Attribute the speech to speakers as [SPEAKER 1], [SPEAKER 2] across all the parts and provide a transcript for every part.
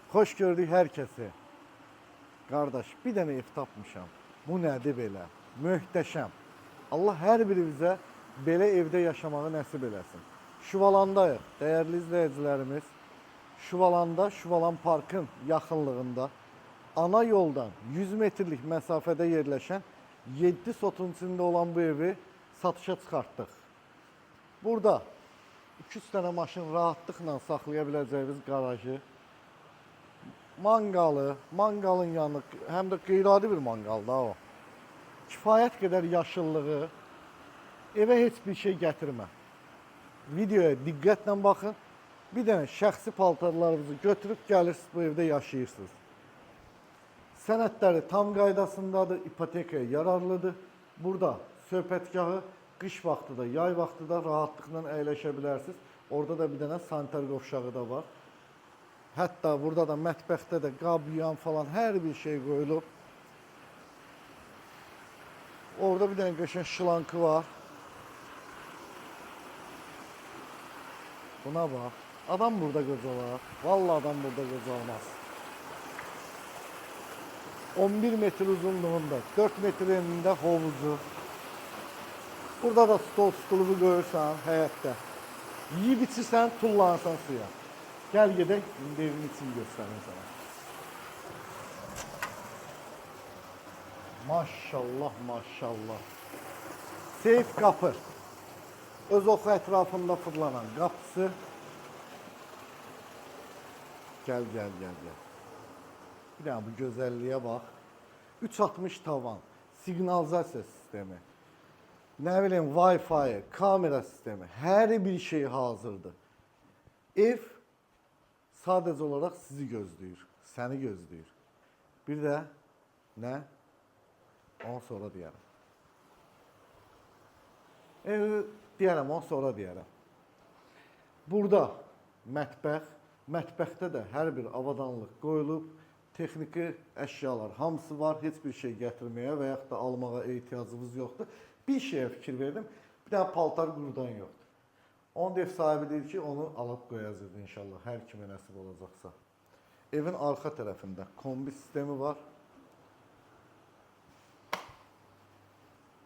[SPEAKER 1] Xoş gördük hər kəsi. Qardaş, bir dənə ev tapmışam. Bu nədir belə? Möhtəşəm. Allah hər birimizə belə evdə yaşamağı nəsib eləsin. Şuvalandayıq, dəyərli izləyicilərimiz. Şuvalanda, Şuvalan Parkın yaxınlığında ana yoldan 100 metrlik məsafədə yerləşən 7 sotun içində olan bu evi satışa çıxartdıq. Burada 200 dənə maşın rahatlıqla saxlaya biləcəyiniz qarajı, manqalı, manqalın yanı, həm də qeyri-adi bir manqal da o. Kifayət qədər yaşıllığı, evə heç bir şey gətirmə. Videoya diqqətlə baxın. Bir dənə şəxsi paltarlarınızı götürüb gəlirsiniz bu evdə yaşayırsınız. Sənədləri tam qaydasındadır, ipotekaya yararlıdır. Burada söhbətgahı qış vaxtı da, yay vaxtı da rahatlıqla əyləşə bilərsiniz. Orada da bir dənə sanitar qovşağı da var. Hətta burada da mətbəxdə də qab yuyan falan hər bir şey qoyulub. Orada bir dənə qəşəng şlankı var. Buna bax. Adam burada qocalar. Vallahi adam burada qocalmaz. 11 metr uzunluğunda, 4 metr enində hovuzu. Burada da stol stulu qoyursan həyətdə. Yeyib içirsən, tullanırsan suya. Gəl gedək, indi evin içini göstərim sana. Maşallah, maşallah. Seyf qapı. Öz oxu ətrafında fırlanan qapısı. Gəl, gəl, gəl, gəl. Bir dənə bu gözəlliyə bax. 360 tavan, siqnalizasiya sistemi, nə bilim Wi-Fi, kamera sistemi, hər bir şey hazırdır. Ev sadəcə olaraq sizi gözləyir, səni gözləyir. Bir də nə? Onu sonra deyərəm. Ev deyərəm, onu sonra deyərəm. Burada mətbəx, mətbəxdə də hər bir avadanlıq qoyulub, texniki əşyalar hamısı var, heç bir şey gətirməyə və yaxud da almağa ehtiyacınız yoxdur. Bir şeyə fikir verdim, bir dənə paltar qurudan yoxdur. Onu da ev sahibi deyir ki, onu alıb qoyacağız inşallah, hər kimə nəsib olacaqsa. Evin arxa tərəfində kombi sistemi var.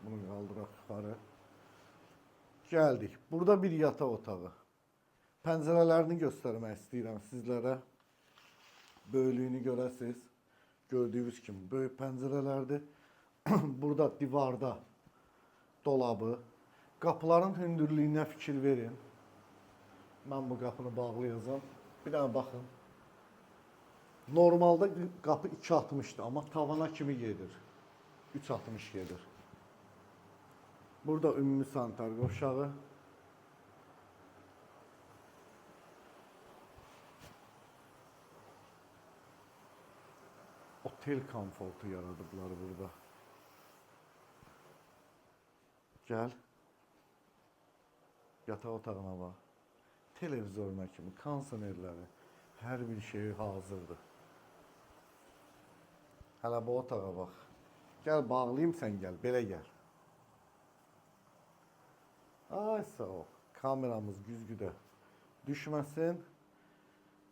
[SPEAKER 1] Bunu qaldıraq yuxarı. Gəldik. Burada bir yataq otağı. Pəncərələrini göstərmək istəyirəm sizlərə. Böyüklüyünü görəsiniz. Gördüyünüz kimi böyük pəncərələrdir. Burada divarda dolabı. Qapıların hündürlüyünə fikir verin. Mən bu qapını bağlayacağam. Bir dənə baxın. Normalda qapı 2.60-dır, amma tavana kimi gedir. 3.60 gedir. Burada ümumi sanitar qovşağı. Otel komfortu yaradıblar burada. Gəl. Yataq otağına bax. Televizoruna kimi, kondisionerləri, hər bir şeyi hazırdır. Hələ bu otağa bax. Gəl bağlayım sən gəl, belə gəl. Ay sağ ol. Kameramız güzgüdə düşməsin.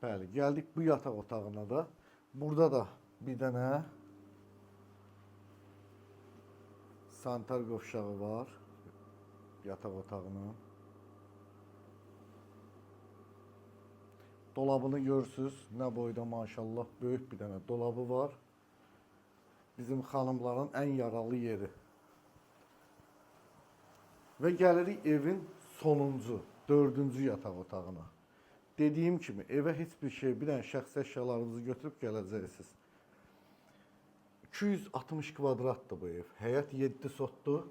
[SPEAKER 1] Bəli, gəldik bu yataq otağına da. Burada da bir dənə sanitar qovşağı var yataq otağının. Dolabını görürsüz. Nə boyda maşallah böyük bir dənə dolabı var. Bizim xanımların ən yaralı yeri. Və gəlirik evin sonuncu, dördüncü yataq otağına. Dediyim kimi evə heç bir şey, bir dənə şəxsi əşyalarınızı götürüb gələcəksiniz. 260 kvadratdır bu ev. Həyət 7 sotdur.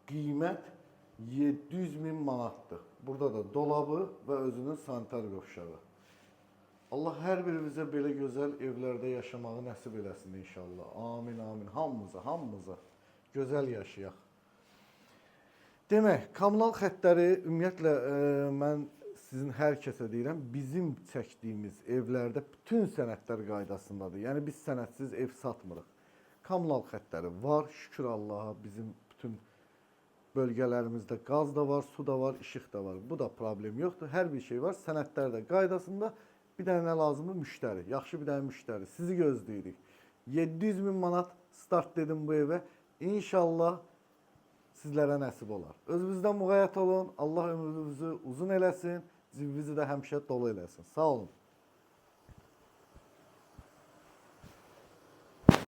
[SPEAKER 1] Qiymət 700 min manatdır. Burada da dolabı və özünün sanitar qovşağı. Allah hər birimizə belə gözəl evlərdə yaşamağı nəsib eləsin inşallah. Amin, amin. Hamımıza, hamımıza gözəl yaşayaq. Demək, kommunal xəttləri ümumiyyətlə mən sizin hər kəsə deyirəm, bizim çəkdiyimiz evlərdə bütün sənədlər qaydasındadır. Yəni biz sənədsiz ev satmırıq. Kommunal xəttləri var, şükür Allaha bizim bütün bölgələrimizdə qaz da var, su da var, işıq da var. Bu da problem yoxdur. Hər bir şey var. Sənədlər də qaydasında. Bir dənə nə lazımdır? Müştəri. Yaxşı bir dənə müştəri. Sizi gözləyirik. 700 min manat start dedim bu evə. İnşallah sizlərə nəsib olar. Özünüzdən müğayət olun. Allah ömrünüzü uzun eləsin. Cibinizi də həmişə dolu eləsin. Sağ olun.